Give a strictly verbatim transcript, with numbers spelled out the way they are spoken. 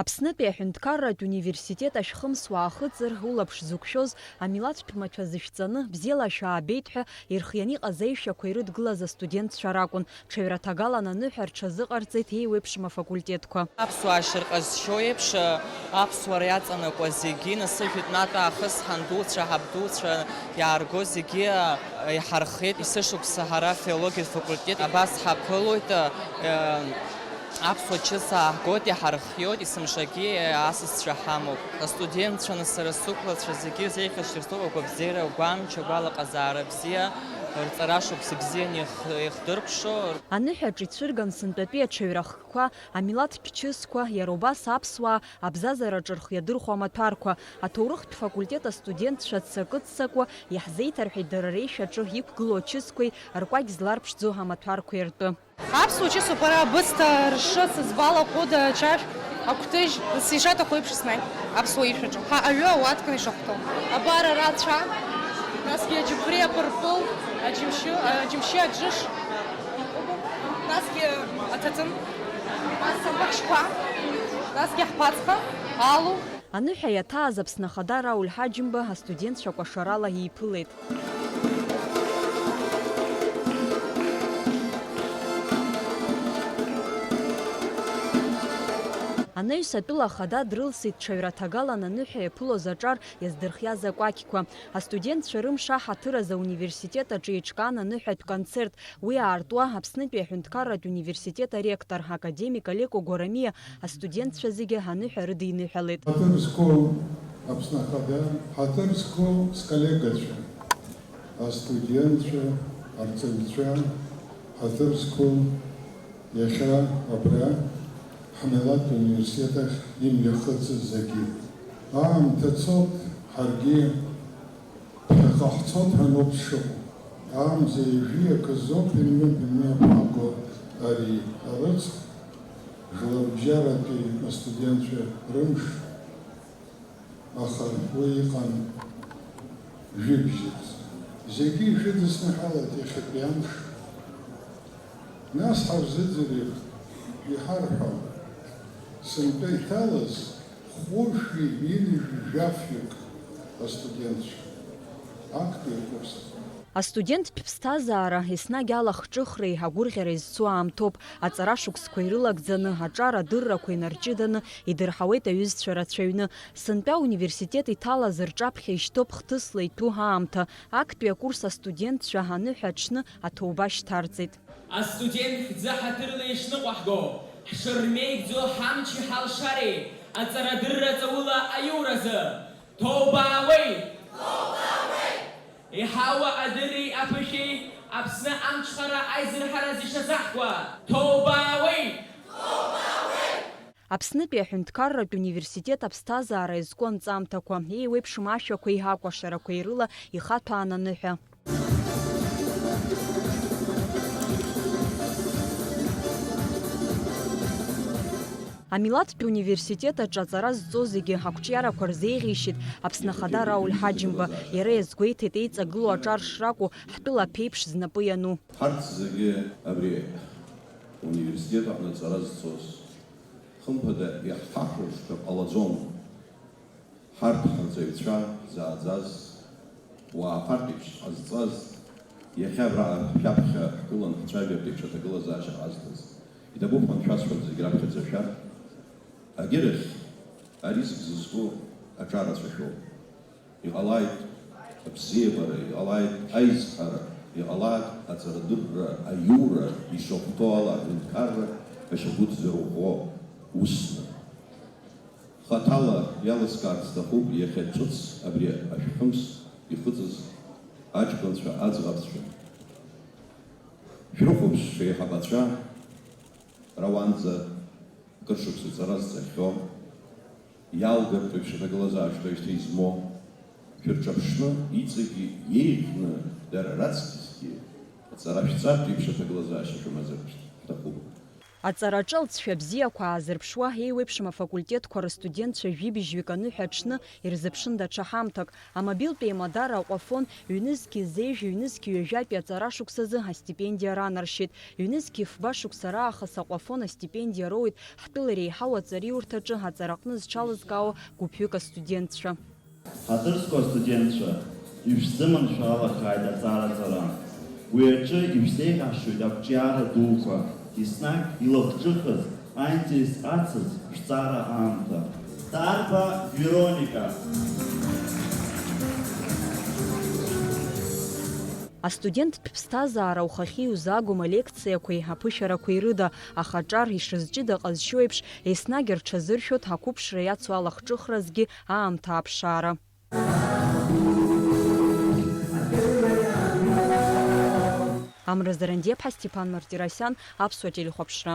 Аԥснытәи аҳәынҭқарратә университет ашәхымс уаахыҵыр, улаԥш зықәшәоз амилаҭтә маҭәа зышәҵаны, бзиала шәаабеит ҳәа ирхианы иҟаз аишәақәа ирыдгылаз астудентцәа ракәын. Ҽаҩраҭагалан аныҳәа рҽазыҟарҵеит еиуеиԥшым афакультетқәа. Аԥсуаа шырҟазшьоу еиԥш, аԥсуара иаҵанакуа зегьы, нас жәытәнатә аахыс ҳандуцәа, ҳабдуцәа иаарго зегьы иҳархиеит. Есышықәса ҳара афилологиатә факультет абас ҳаԥылоит, аԥсуа чыс ааҳгоит, иҳархиоит, есымшагьы асасцәа ҳамоуп. Астудентцәа, нас сара сықәлацәа зегьы зеиӷьасшьартәуп агәабзиара, агәамч, агәалаҟазаара бзиа, рҵара шықәса бзианы еих-, еихдыркәшо. Аныҳәаҿ ицәырган сынтәатәи аҽаҩрахкқәа, амилаҭтә чысқәа, иара убас аԥсуаа абзазараҿы рхы иадырхәо амаҭәарқәа. Аҭоурыхтә факультет астудентцәа ццакы-ццакуа иаҳзеиҭарҳәеит дара реишәаҿы иқәгылоу ачысқәеи ркәакь зларԥшӡо амаҭәарқәеи ртәы. Аԥсуа чысуп ара, абысҭа, ршы, сызбала, аҟәыда, ачашә, акәтыжь, зс ишаҭаху еиԥш иснагь аԥсуа ишәаҿы. Ҳа аҩы ауаткны ишахәҭоу. Абар ара ацәа, насгьы аџьықәреи апырпыл, аџьымшьы, аџьымшьы аџыш, насгьы аҭаҭын, нас абаҳшьқәа, насгьы ҳԥацха, алу. Аныҳәа иаҭааз Аԥсны Ахада Рауль Ҳаџьымба астудентцәа кәашарала ииԥылеит. Анаҩс атәыла ахада дрылсит ҽаҩраҭагалан аныҳәа иаԥылоз аҿар иаздырхиаз акәакьқәа. Астудентцәа рымш аҳаҭыр азы ауниверситет аҿы еиҿкаан аныҳәатә концерт, уи аартуа Аԥснытәи аҳәынҭқарратә университет аректор, академик Алеко Гәарамиа астудентцәа зегьы аныҳәа рыдиныҳәалеит. Ҳаҭыр зқәу Аԥсны Ахада, ҳаҭыр зқәу сколлегацәа, астудентцәа, арҵаҩцәа, ҳаҭыр зқәу иахьа абра ҳмилаҭ университет ахь имҩахыҵыз зегьы. Аамҭа цоит, ҳаргьы ԥхьаҟа ҳцоит ҳәа ноуп сшыҟоу. Амза ҩажәи акы азоуп имҩа-имҩаԥааго ари арыцхә, жәларбжьаратәи астудентцәа рымш, аха уи иҟан жәибжьык. Зегьы ишәыдысныҳәалеит иахьатәи амш. Нас ҳарзыӡырҩып, иҳарҳәон, сынтәа иҭалаз хәышәи ҩынҩажәи жәафҩык астудентцәа, актәи акурс аҟны. Астуденттә ԥсҭазаара еснагь алахҿыхреи агәырӷьареи зцу аамҭоуп. Аҵара шықәсқәа ирылагӡаны, аҿар адыррақәа инарҷыданы идырҳауеит аҩызцәа рацәаҩны. Сынтәа ауниверситет иҭалаз рҿаԥхьа ишьҭоуп хҭысла иҭәу ҳаамҭа. Актәи акурс астудентцәа аныҳәа аҽны аҭоуба шьҭарҵеит. Астудент хьӡы ҳаҭырла ишныҟәаҳго, ҳшырмеигӡо ҳамчи ҳалшареи аҵарадырра ҵаула аиуразы, ҭоубаауеит! Иҳауа адырреи аԥышәеи Аԥсны амҽхара аизырҳараз ишазаҳкуа, ҭоубаауеит! Аԥснытәи аҳәынҭқарратә университет аԥсҭазаара иазку анҵамҭақәа, еиуеиԥшым ашәақәеи акәашарақәеи рыла ихаҭәаан аныҳәа. Амилаҭтә университет аҿы аҵара зҵо зегьы ақәҿиарақәа рзеиӷьеишьеит Аԥсны Ахада Рауль Ҳаџьымба. Иара иазгәеиҭеит еиҵагылоу аҿар шракәу, ҳтәыла аԥеиԥш знапы иану. Ҳарҭ зегьы абри ауниверситет аҟны аҵара зҵоз, хымԥада, иаҳфахьоушәа ҟалаӡом. Ҳарҭ ҳарҵаҩцәа ҳзааӡаз, уаа ԥарҭеиԥш ҟазҵаз, иахьа абра шәаԥхьа ҳгылан ҳцәажәартә еиԥш аҭагылазаашьа ҟазҵаз. Иҭабуп ҳәа аншәасҳәа зегь раԥхьаӡа шәарҭ, агьырахь ариск зызку аҿарацәа шәоуп. Иҟалааит абзиабара, иҟалааит аизҳара, иҟалааит аҵарадырра, аиура, ишахәҭоу ала аҳәынҭқарра ашьагәыҭ зырӷәӷәо усны. Хаҭала иалыскаарц сҭахуп иахьа ҿыц абри ашәхымс ихыҵыз аҷкәынцәа, аӡӷабцәа. Шәрыхәаԥш, шәеиҳабацәа, ара уаанӡа акыр шықәса ҵара зҵахьоу, иалгартә еиԥш аҭагылазаашьа шьҭа измоу, шәырҿаԥшны, иҵегьы иеиӷьны, дара раҵкьысгьы аҵара шәҵартә еиԥш аҭагылазаашьа шәымазар ҳҭахуп. Аҵараҿы алҵшәа бзиақәа аазырԥшуа, еиуеиԥшым афакультетқәа рыстудентцәа жәибжьҩык аныҳәа аҽны ирзыԥшын даҽа ҳамҭак. Амобилтә еимадара Аҟәафон ҩнызқьи зеижә, ҩнызқьи ҩажәатәи аҵара шықәсазы астипендиа ранаршьеит. Ҩнызқьи фба шықәса раахыс Аҟәафон астипендиа роуеит ҳтәыла иреиҳау аҵариурҭаҿы аҵараҟны зҽалызкаауа гәыԥҩык астудентцәа. Ҳаҭыр зқәу астудентцәа, ишәзыманшәалахааит аҵараҵара. Уи аҿы ишәзеиӷьасшьоит ақәҿиара дуқәа, еснагь илахҿыхыз, аинтерес ацыз шәҵара аамҭа. Дарба Вероника. Астуденттә ԥсҭазаара ухахьы иузаагом алекциақәеи аԥышәарақәеи рыда, аха аҿар ишызҷыда ҟазшьо еиԥш, еснагь рҽазыршәоит ақәыԥшра иацу алахҿыхразгьы аамҭа аԥшаара. Амра Зарандиаԥҳа, Степан Мартиросиан, Аԥсуа телехәаԥшра.